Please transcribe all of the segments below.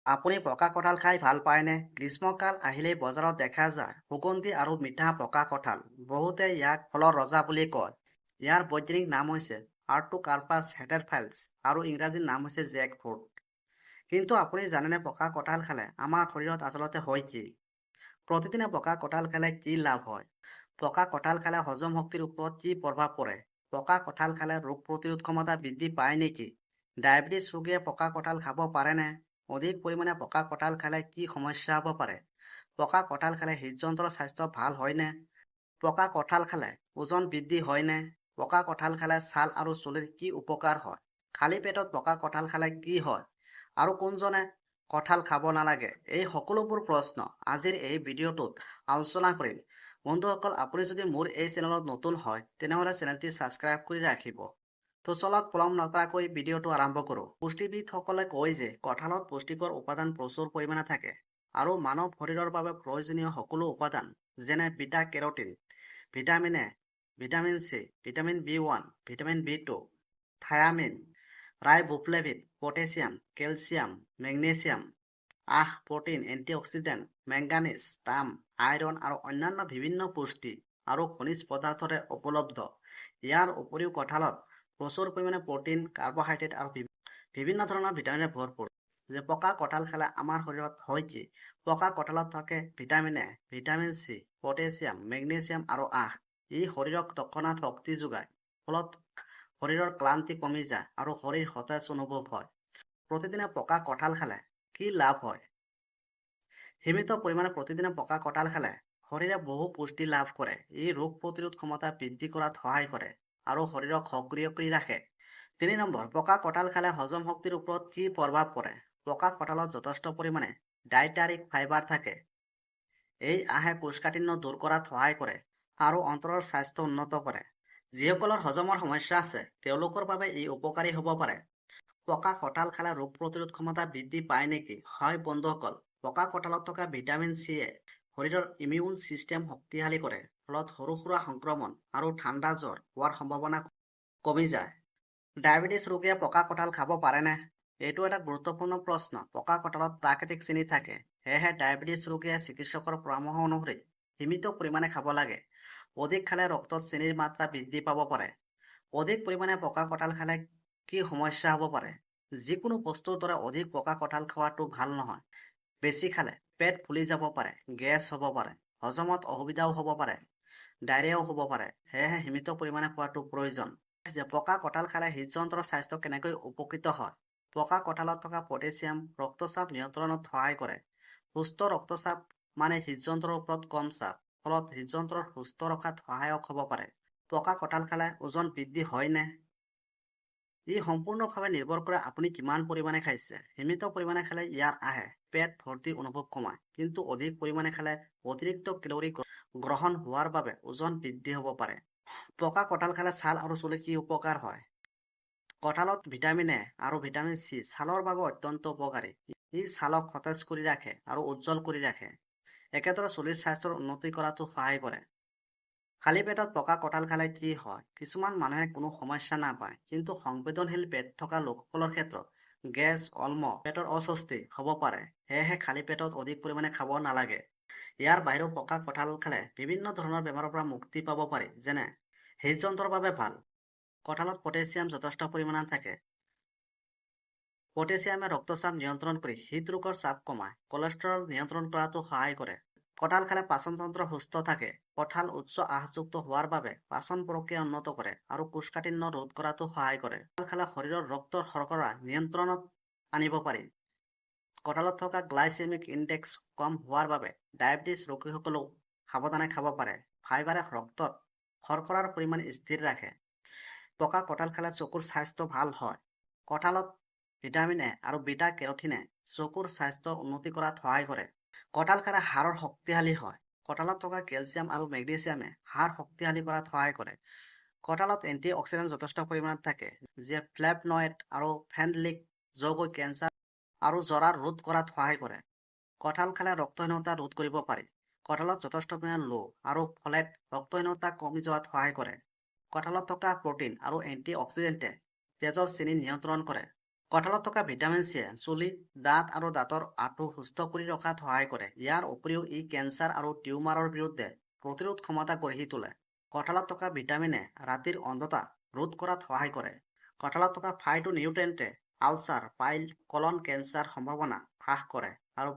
আপুনি পকা কঁঠাল খাই ভাল পায়নে? গ্ৰীষ্মকাল আহিলেই বজাৰত দেখা যায় সুগন্ধি আৰু মিঠা পকা কঁঠাল। বহুতে ইয়াক ফলৰ ৰজা বুলি কয়। ইয়াৰ বৈজ্ঞানিক নাম হৈছে আৰ্টোকাৰ্পাছ হেটেৰফাইলছ আৰু ইংৰাজী নাম হৈছে জেক ফ্ৰুট। কিন্তু আপুনি জানেনে পকা কঁঠাল খালে আমাৰ শৰীৰত আচলতে হয় কি? প্ৰতিদিনে পকা কঁঠাল খালে কি লাভ হয়? পকা কঁঠাল খালে হজম শক্তিৰ ওপৰত কি প্ৰভাৱ পৰে? পকা কঁঠাল খালে ৰোগ প্ৰতিৰোধ ক্ষমতা বৃদ্ধি পায় নেকি? ডায়েবেটিছ ৰোগীয়ে পকা কঁঠাল খাব পাৰেনে? অধিক পৰিমাণে পকা কঁঠাল খালে কি সমস্যা হ'ব পাৰে? পকা কঁঠাল খালে হৃদযন্ত্ৰৰ স্বাস্থ্য ভাল হয়নে? পকা কঁঠাল খালে ওজন বৃদ্ধি হয়নে? পকা কঁঠাল খালে ছাল আৰু চুলিৰ কি উপকাৰ হয়? খালী পেটত পকা কঁঠাল খালে কি হয়? আৰু কোনজনে কঁঠাল খাব নালাগে? এই সকলোবোৰ প্ৰশ্ন আজিৰ এই ভিডিঅ'টোত আলোচনা কৰিম। বন্ধুসকল, আপুনি যদি মোৰ এই চেনেলত নতুন হয়, তেনেহ'লে চেনেলটি ছাবস্ক্ৰাইব কৰি ৰাখিব। তো চলক, পলম নকৰাকৈ ভিডিঅ'টো আৰম্ভ কৰোঁ। পুষ্টিবিদসকলে কয় যে কঁঠালত পুষ্টিকৰ উপাদান প্ৰচুৰ পৰিমাণে থাকে আৰু মানৱ শৰীৰৰ বাবে প্ৰয়োজনীয় সকলো উপাদান, যেনে beta carotene, vitamin A, vitamin C, vitamin B1, vitamin B2, thiamine, riboflavin, potassium, calcium, magnesium, আঁহ, প্ৰটিন, এণ্টিঅক্সিডেণ্ট, মেংগানিজ, তাম, আইৰণ আৰু অন্যান্য বিভিন্ন পুষ্টি আৰু খনিজ পদাৰ্থৰে উপলব্ধ। ইয়াৰ উপৰিও কঁঠালত প্ৰচুৰ পৰিমাণে প্ৰটিন, কাৰ্বহাইড্ৰেট আৰু বিভিন্ন ধৰণৰ ভিটামিনেৰে ভৰপূৰ। যে পকা কঁঠাল খালে আমাৰ শৰীৰত হয় কি? পকা কঁঠালত থাকে vitamin A, vitamin C, potassium, magnesium আৰু আঁহ। ই শৰীৰক তৎক্ষণাত শক্তি যোগায়। ফলত শৰীৰৰ ক্লান্তি কমি যায় আৰু শৰীৰ সতেজ অনুভৱ হয়। প্ৰতিদিনে পকা কঁঠাল খালে কি লাভ হয়? সীমিত পৰিমাণে প্ৰতিদিনে পকা কঁঠাল খালে শৰীৰে বহু পুষ্টি লাভ কৰে। ই ৰোগ প্ৰতিৰোধ ক্ষমতা বৃদ্ধি কৰাত সহায় কৰে আৰু শৰীৰক সক্ৰিয় কৰি ৰাখে। 3 নম্বৰ, পকা কঁঠাল খালে হজম শক্তিৰ ওপৰত কি প্ৰভাৱ পৰে? পকা কঁঠালত যথেষ্ট পৰিমাণে ডায়েটাৰিক ফাইবাৰ থাকে। এই আঁহে কোষ্ঠকাঠিন্য দূৰ কৰাত সহায় কৰে আৰু অন্ত্ৰৰ স্বাস্থ্য উন্নত কৰে। যিসকলৰ হজমৰ সমস্যা আছে, তেওঁলোকৰ বাবে ই উপকাৰী হ'ব পাৰে। পকা কঁঠাল খালে ৰোগ প্ৰতিৰোধ ক্ষমতা বৃদ্ধি পায় নেকি? হয় বন্ধুসকল, পকা কঁঠালত থকা ভিটামিন চিয়ে শৰীৰৰ ইমিউন চিষ্টেম শক্তিশালী কৰে। ফলত সৰু সুৰা সংক্ৰমণ আৰু ঠাণ্ডা জ্বৰ হোৱাৰ সম্ভাৱনা কমি যায়। ডায়েবেটিছ ৰোগীয়ে পকা কঁঠাল খাব পাৰেনে? এইটো এটা গুৰুত্বপূৰ্ণ প্ৰশ্ন। পকা কঁঠালত প্ৰাকৃতিক চেনি থাকে। সেয়েহে ডায়েবেটিছ ৰোগীয়ে চিকিৎসকৰ পৰামৰ্শ অনুসৰি সীমিত পৰিমাণে খাব লাগে। অধিক খালে ৰক্তত চেনিৰ মাত্ৰা বৃদ্ধি পাব পাৰে। অধিক পৰিমাণে পকা কঁঠাল খালে কি সমস্যা হ'ব পাৰে? যিকোনো বস্তুৰ দৰে অধিক পকা কঁঠাল খোৱাটো ভাল নহয়। বেছি খালে পেট ফুলি যাব পাৰে, গেছ হ'ব পাৰে, হজমত অসুবিধাও হ'ব পাৰে, ডায়েৰিয়াও হ'ব পাৰে। সেয়েহে সীমিত পৰিমাণে খোৱাটো প্ৰয়োজন। যে পকা কঁঠাল খালে হৃদযন্ত্ৰৰ স্বাস্থ্য কেনেকৈ উপকৃত হয়? পকা কঁঠালত থকা পটেছিয়াম ৰক্তচাপ নিয়ন্ত্ৰণত সহায় কৰে। সুস্থ ৰক্তচাপ মানে হৃদযন্ত্ৰৰ ওপৰত কম চাপ। ফলত হৃদযন্ত্ৰৰ সুস্থ ৰখাত সহায়ক হ'ব পাৰে। পকা কঁঠাল খালে ওজন বৃদ্ধি হয়নে? ই সম্পূৰ্ণভাৱে নিৰ্ভৰ কৰে আপুনি কিমান পৰিমাণে খাইছে। সীমিত পৰিমাণে খালে ইয়াৰ আঁহে পেট ভৰ্তি অনুভৱ কমায়। কিন্তু অধিক পৰিমাণে খালে অতিৰিক্ত কেলৰি গ্ৰহণ হোৱাৰ বাবে ওজন বৃদ্ধি হ'ব পাৰে। পকা কঁঠাল খালে ছাল আৰু চুলিৰ কি উপকাৰ হয়? কঁঠালত ভিটামিন এ আৰু ভিটামিন চি ছালৰ বাবে অত্যন্ত উপকাৰী। ই ছালক সতেজ কৰি ৰাখে আৰু উজ্জ্বল কৰি ৰাখে। একেদৰে চুলিৰ স্বাস্থ্যৰ উন্নতি কৰাতো সহায় কৰে। খালী পেটত পকা কঁঠাল খালে কি হয়? কিছুমান মানুহে কোনো সমস্যা নাপায়। কিন্তু সংবেদনশীল পেট থকা লোকসকলৰ ক্ষেত্ৰত গেছ, অম্ল, পেটৰ অস্বস্তি হ'ব পাৰে। সেয়েহে খালী পেটত অধিক পৰিমাণে খাব নালাগে। ইয়াৰ বাহিৰেও পকা কঁঠাল খালে বিভিন্ন ধৰণৰ বেমাৰৰ পৰা মুক্তি পাব পাৰি। যেনে হৃদযন্ত্ৰৰ বাবে ভাল। কঁঠালত পটেছিয়াম যথেষ্ট পৰিমাণে থাকে। পটেছিয়ামে ৰক্তচাপ নিয়ন্ত্ৰণ কৰি হৃদৰোগৰ চাপ কমায়, কলেষ্টেৰল নিয়ন্ত্ৰণ কৰাতো সহায় কৰে। কঁঠাল খালে পাচনতন্ত্ৰ সুস্থ থাকে। কঁঠাল উচ্চ আঁহযুক্ত হোৱাৰ বাবে পাচন প্ৰক্ৰিয়া উন্নত কৰে আৰু কোষ্ঠকাঠিন্য ৰোধ কৰাতো সহায় কৰে। কঁঠাল খালে শৰীৰৰ ৰক্তৰ শৰ্কৰা নিয়ন্ত্ৰণত আনিব পাৰি। কঁঠালত থকা গ্লাইচেমিক ইনডেক্স কম হোৱাৰ বাবে ডায়েবেটিছ ৰোগীসকলেও সাৱধানে খাব পাৰে। ফাইবাৰে ৰক্তত শৰ্কৰাৰ পৰিমাণ স্থিৰ ৰাখে। পকা কঁঠাল খালে চকুৰ স্বাস্থ্য ভাল হয়। কঁঠালত ভিটামিন এ আৰু বিটা কেৰটিনে চকুৰ স্বাস্থ্য উন্নতি কৰাত সহায় কৰে। কঁঠাল খালে হাড়ৰ শক্তিশালী হয়। কঁঠালত থকা কেলছিয়াম আৰু মেগনেছিয়ামে হাড় শক্তিশালী কৰাত সহায় কৰে। কঁঠালত এণ্টি অক্সিডেণ্ট যথেষ্ট পৰিমাণত থাকে, যিয়ে ফ্লেভনয়েড আৰু ফেনলিক যৌগই কেন্সাৰ আৰু জৰাৰ ৰোধ কৰাত সহায় কৰে। কঁঠাল খালে ৰক্তহীনতা ৰোধ কৰিব পাৰি। কঁঠালত যথেষ্ট পৰিমাণে লো আৰু ফলেট ৰক্তহীনতা কমি যোৱাত সহায় কৰে। কঁঠালত থকা প্ৰটিন আৰু এণ্টি অক্সিডেণ্টে তেজৰ চেনি নিয়ন্ত্ৰণ কৰে। কঁঠালত থকা ভিটামিন চিয়ে চুলি, দাঁত আৰু দাঁতৰ আঁঠু সুস্থ কৰি ৰখাত সহায় কৰে। ইয়াৰ উপৰিও ই কেন্সাৰ আৰু টিউমাৰৰ বিৰুদ্ধে প্ৰতিৰোধ ক্ষমতা গঢ়ি তোলে। কঁঠালত থকা ভিটামিনে ৰাতিৰ অন্ধতা ৰোধ কৰাত সহায় কৰে। কঁঠালত থকা ফাইটোনিউট্ৰেণ্টে আলচাৰ, পাইল, কলন কেন্সাৰ সম্ভাৱনা হ্ৰাস কৰে আৰু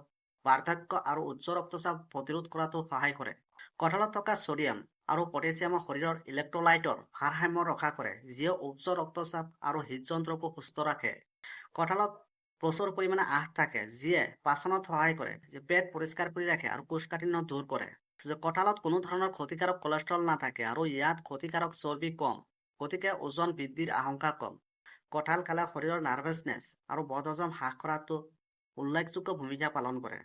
বাৰ্ধক্য আৰু উচ্চ ৰক্তচাপ প্ৰতিৰোধ কৰাতো সহায় কৰে। কঁঠালত থকা ছডিয়াম আৰু পটেছিয়ামে শৰীৰৰ ইলেক্ট্ৰলাইটৰ ভাৰসাম্য ৰক্ষা কৰে, যিয়ে উচ্চ ৰক্তচাপ আৰু হৃদযন্ত্ৰকো সুস্থ ৰাখে। কঁঠালত প্ৰচুৰ পৰিমাণে আঁহ থাকে, যিয়ে পাচনত সহায় কৰে, যে পেট পৰিষ্কাৰ কৰি ৰাখে আৰু কোষ্ঠকাঠিন্য দূৰ কৰে। যে কঁঠালত কোনো ধৰণৰ ক্ষতিকাৰক কলেষ্টেৰল নাথাকে আৰু ইয়াত ক্ষতিকাৰক চৰ্বি কম, গতিকে ওজন বৃদ্ধিৰ আশংকা কম। কঁঠাল খালে শৰীৰৰ নাৰ্ভাছনেছ আৰু বদহজম হ্ৰাস কৰাতো উল্লেখযোগ্য ভূমিকা পালন কৰে।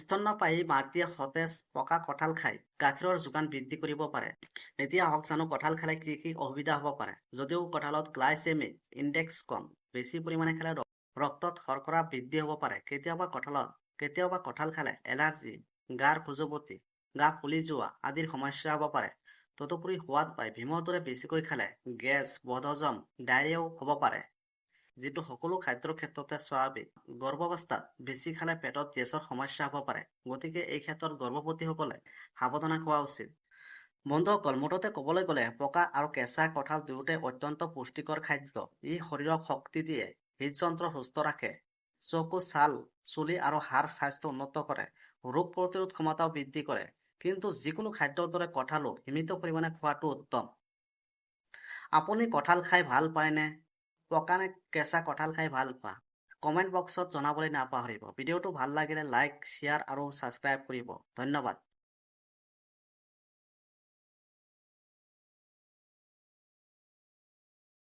স্তন্যপায়ী মাতৃয়ে সতেজ পকা কঁঠাল খাই গাখীৰৰ যোগান বৃদ্ধি কৰিব পাৰে। এতিয়া আহক জানো কঁঠাল খালে কি কি অসুবিধা হ'ব পাৰে। যদিও কঁঠালত গ্লাইচেমিক ইনডেক্স কম, বেছি পৰিমাণে খালে ৰক্তত শৰ্কৰা বৃদ্ধি হ'ব পাৰে। কেতিয়াবা কঁঠাল খালে এলাৰ্জি, গাৰ খজুৱতি, গা ফুলি যোৱা আদিৰ সমস্যা হ'ব পাৰে। তদুপৰি সোৱাদ পাই ভীমৰ দৰে বেছিকৈ খালে গেছ, বদহজম, ডায়েৰিয়াও হ'ব পাৰে, যিটো সকলো খাদ্যৰ ক্ষেত্ৰতে স্বাভাৱিক। গৰ্ভাৱস্থাত বেছি খালে পেটত গেছৰ সমস্যা হ'ব পাৰে, গতিকে এই ক্ষেত্ৰত গৰ্ভৱতীসকলে সাৱধানে খোৱা উচিত। বন্ধুসকল, মুঠতে ক'বলৈ গ'লে পকা আৰু কেঁচা কঁঠাল দুয়োটাই অত্যন্ত পুষ্টিকৰ খাদ্য। ই শৰীৰক শক্তি দিয়ে, হৃদযন্ত্ৰ সুস্থ ৰাখে, চকু, ছাল, চুলি আৰু হাড় স্বাস্থ্য উন্নত কৰে, ৰোগ প্ৰতিৰোধ ক্ষমতাও বৃদ্ধি কৰে। কিন্তু যিকোনো খাদ্যৰ দৰে কঁঠালো সীমিত পৰিমাণে খোৱাটো উত্তম। আপুনি কঁঠাল খাই ভাল পায়নে? পকা নে কেঁচা কঁঠাল খাই ভাল পোৱা? কমেণ্ট বক্সত জনাবলৈ নাপাহৰিব। ভিডিঅ'টো ভাল লাগিলে লাইক, শ্বেয়াৰ আৰু ছাবস্ক্ৰাইব কৰিব। ধন্যবাদ।